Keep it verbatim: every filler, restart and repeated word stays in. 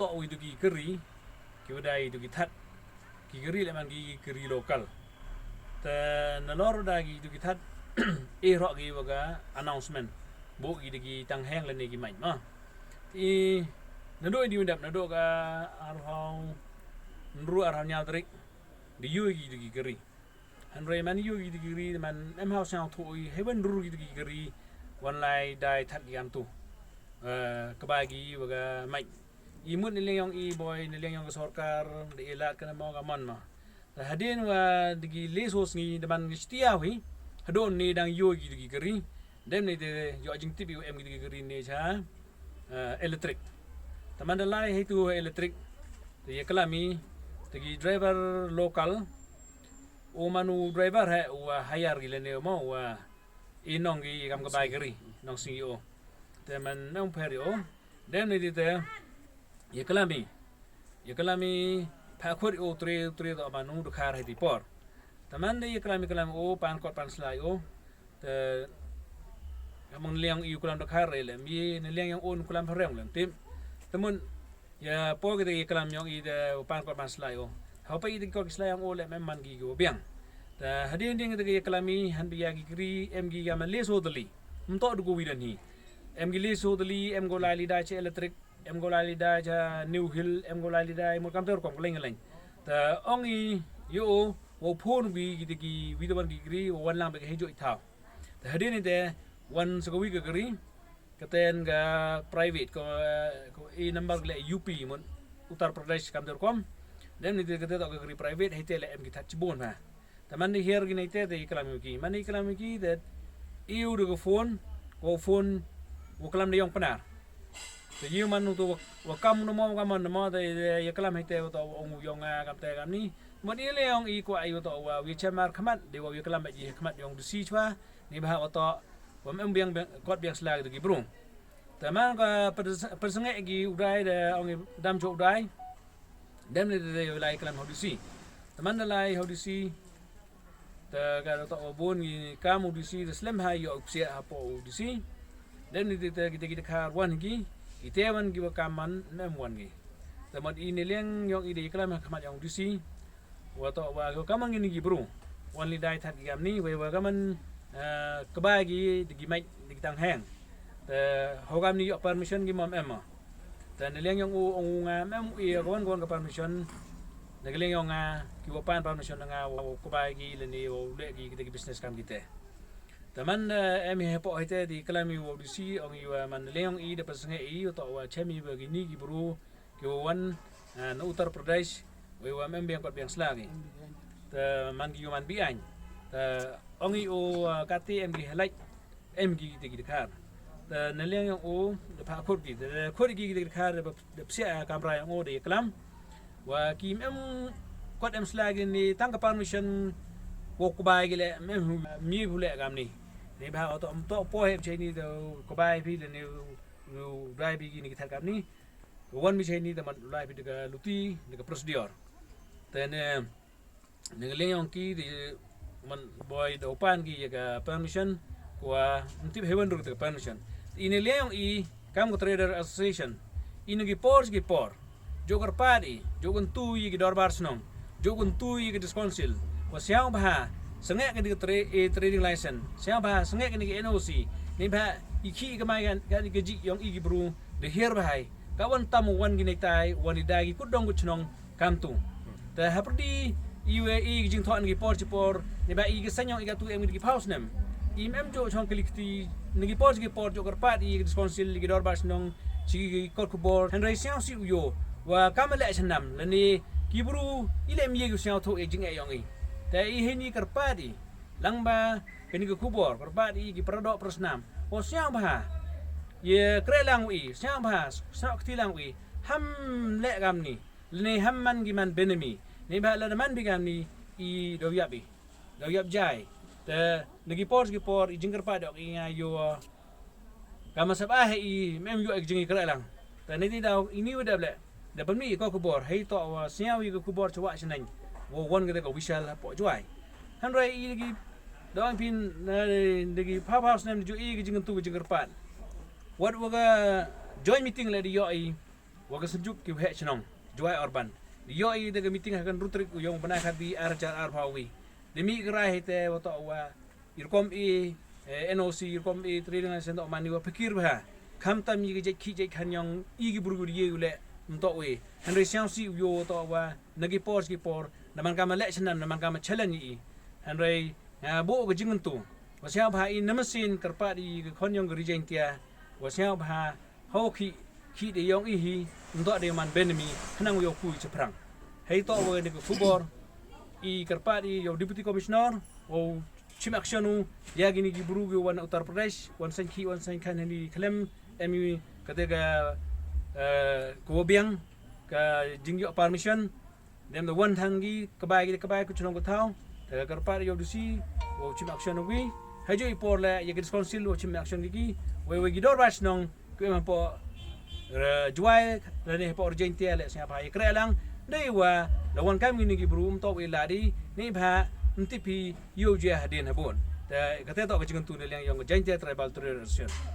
toh wi du ki kari, ki wa da i du ki that, ki kari le man ki kari local. Te nalor da ki du ki that, e roh ki wa ka announcement, bo ki du ki tang heng le ne ki main ma. I, nado i di wendap, nado ka arhaw, nru arhaw nyal tarik, di yu ki du ki kari. Hynrei man yu ki du ki kari, man em haw sñiaw thoh i, hei wan rur ki du ki kari, wan lai dai that ki am tu. Eh, ka bai ki wa ka mait. I mut ni liang yong i boi, ni liang yong ka sorkar, da i lad ka na mo ka man ma. Da hadien wa da ki le so sngi, da man ki stia wi, hadon ni dang yu ki du ki kari, dem ni te yo jingtip i wa em ki du ki kari ni cha, eh, electric. Te man da lai hei tu electric, te ya klam i, te ki driver local, u man u driver he, u, ah, hire ki le ne mo, u, ah, i nong ki kam ka bai kari, nong sing i o. Te man nong pher i o. Dem ni di te, ya klam i. Ya klam i, pha khut i o tre, tre to man u du khar he ti por. Te man de ya klam i, klam i o, pan kot pan slai o. Te, among liang i u klam du khar re le, mi ni liang yong o u klam phareng le, tim. Te mun, ya, po ki te ki klam yong i te u pan kot pan slai o. Hau pa i te ki kot ki slai yong o le mem man ki ki wa biang. Te hadien ding te ki klam i han bi ya ki kri, em ki ya ma le so tali. Mto du ko wi dan hi. Em ki le so tali, em ko lai li dai che electric, em ko lai li dai cha New Hill, em ko lai li dai mut kam ter kom ko leng leng. Te ong i yo o, wa phone wi ki te ki wi te wan ki kri, wa wan lang be ki he jo i thau. Te hadien i te, wan sa ka wi ka kri, Katen ka private, ko, ko i number le U P mun, Uttar Pradesh kam der kom. Dem ni te kate to ka kri private, hei te le em ki that chibun ha. Te man ni hiar ki nei te, te i klam ki. Man ni klam ki, te i u de ko phone, ko phone, ko klam de yong Pnar. Te yu man u to wa, wa kam no mo, wa kam no mo, te, te ya klam hei te, wa to wa ong u yong, ah, kam te kam ni. Man i le yong i ko ai wa to wa, wi chamar khmat, de wa wi klam ba ji khmat yong du si chwa, ni ba wa to, wa mem biang, biang, kot biang sla ki bru. Te man ka pers-, persenge ki u dai de ong i dam jo u dai. Dem ni de lai klam hau du si. Te man de lai hau du si. Te ka to wa bun ki kam u du si, te slem ha yo u psia ha po u du si. Dem ni de te ki te ki de khar wan ki. I te wan ki wa kam man mem wan ki. Te man i ni liang yong i de klam ha khmat yong u du si. Wa to wa ko kamang ini ki bru. Wan li dai that ki kam ni, wei wa kaman, eh, ka bai ki, di ki mait, di ki tang heng. Te, ho kam ni yo permission ki mam em ma. Te, ni liang yong u, ong u nga, mem u i, ko wan, ko wan ka permission. Ni liang yong nga, ki wa pan permission nga, wa, wa ka bai ki, le ni, wa u le ki, ki, ki business kam ki te. Te man, eh, em he po he te, di klam i wa u du si, ong i wa man, ni liang yong i, de persenge i, wa to wa chem i wa ki ni ki bru, ki wa wan, ah, na Uttar Pradesh, wei wa mem biang kot biang sla ki. Te man ki wa man bi ain. Te ong i o, ah, kati em ki helai, em ki te ki de khar. Te na liang yong o, de pha khut ki, de khut ki te ki de khar, de, de psia kamra yong o de klam. Wa ki mem kot em sla ki ni tang ka permission, wa ku bai ki le, mem hu, mi hu le kam ni. Ni ba o to, to po he che ni de ku bai phi de ni, u, u dai bi ki ni ki that kam ni. Wan mi chai ni te man lai phi de ka luti, de ka procedure. Te ne, ne ka liang yong ki de man boi da u pan ki ya ka permission, ko wa mtip hewan ru de ka permission. I ne liang yong i, kam ka Trader Association, i ne ki por, ki por. Jo kyrpad i, jo kyntu i ki dorbar chnong, jo kyntu i ki district council. Wa siaw bha, sangeh ka ni ka tra-, eh, trading license. Siaw bha, sangeh ka ni ka N O C. Ni bha, i ki ka mai kan, ka ni ka ji yong i ki bru, de hiar bha i. Ka wan tam wan ki ni tai, wan i dai ki kut dong kut chnong kam tu. Te hapyrdi i we i ki jingthoh ni ki por chi por, ni ba i ki sanyong i ka tu em ki phaw snem. I mem jo chong ki likti, ni ki por chi ki por jo kyrpad i ki district council, ki dorbar chnong, chi ki kot khubor, hynrei siaw si u yo, wa kam le chanam, le ni ki bru, i le mi ye ki siaw thoh i jingeh yong i. Te i hei ni kyrpad i, lang ba, ka ni ki khubor, kyrpad i ki para doh para snam. O siaw bha, ye kre lang i, siaw bha, siaw kti lang i, ham le kam ni, le ni ham man ki man benemi, ni ba le man bi kam ni, i do yap i, do yap jai. Te, ni ki por, ki por, i jingkyrpad dok i nga yo, ka ma sap ah i, mem yo i jing i kre lang. Te ni ti daw, i ni wa dap le, da pam ni i ko khubor, hei to wa siaw i ko khubor chwa chneng, wa wan ka te ka wishal po jwai. Hynrei i ki, dong pin, na, ni ki phaw phaw snem jo i ki jingkyntu ki jingkyrpad. Wat wa ka joint meeting le di yo i, wa ka synjuk ki waheh chnong Jwai Urban. Yoh i da ka meeting ha ka ynru tarik u yong u bnai khatwi ar hajar arphaw wi. Da mih ka rai hi te wa toh wa i rukom i, eh, N O C, i rukom i trading license toh man i wa phikir bha. Khamtam i ka jait khih jait khan yong i ki bru ki ri u leh ym toh wi. Hynrei sñiawsih u yoh toh wa na ki por ki por, na man kam leh chnam, na man kam challenge i. Hynrei nga buh ka jingkyntu wa sñiawbha i na mynsien kyrpad i ka khon yong ka Ri Jaiñtia, wa sñiawbha hawa khih, khih de yong i hi, ym toh de man benami, khnang yow poi chaphrang. Hei toh wa ni ka khubor i kyrpad i yow Deputy Commissioner, wow chim action u ya kini ki bru ki wan Uttar Pradesh, wan saiñ khih, wan saiñ khan, hani khlem em i kate ka, eh, ka wa biang ka jingyoh permission. Dem da wan thang ki, ka bai ki, ka bai ku chnong ku thaw. Te ka kyrpad yow D C wow chim action u ki. Hajooh i por leh ya ki District Council wow chim action ki ki. Wei wei ki dorbar chnong ku em hapoh, eh, Jwai lane hapoh Ri Jaiñtia leh sñiawbha ya kreh lang. Dei wa la wan kam kini ki bru ym toh wa i lad i, neibhah ym tip hi yow jia hadien habud. Te kate toh ka jingkyntu na liang yong ka Jaiñtia Tribal Tourism Association.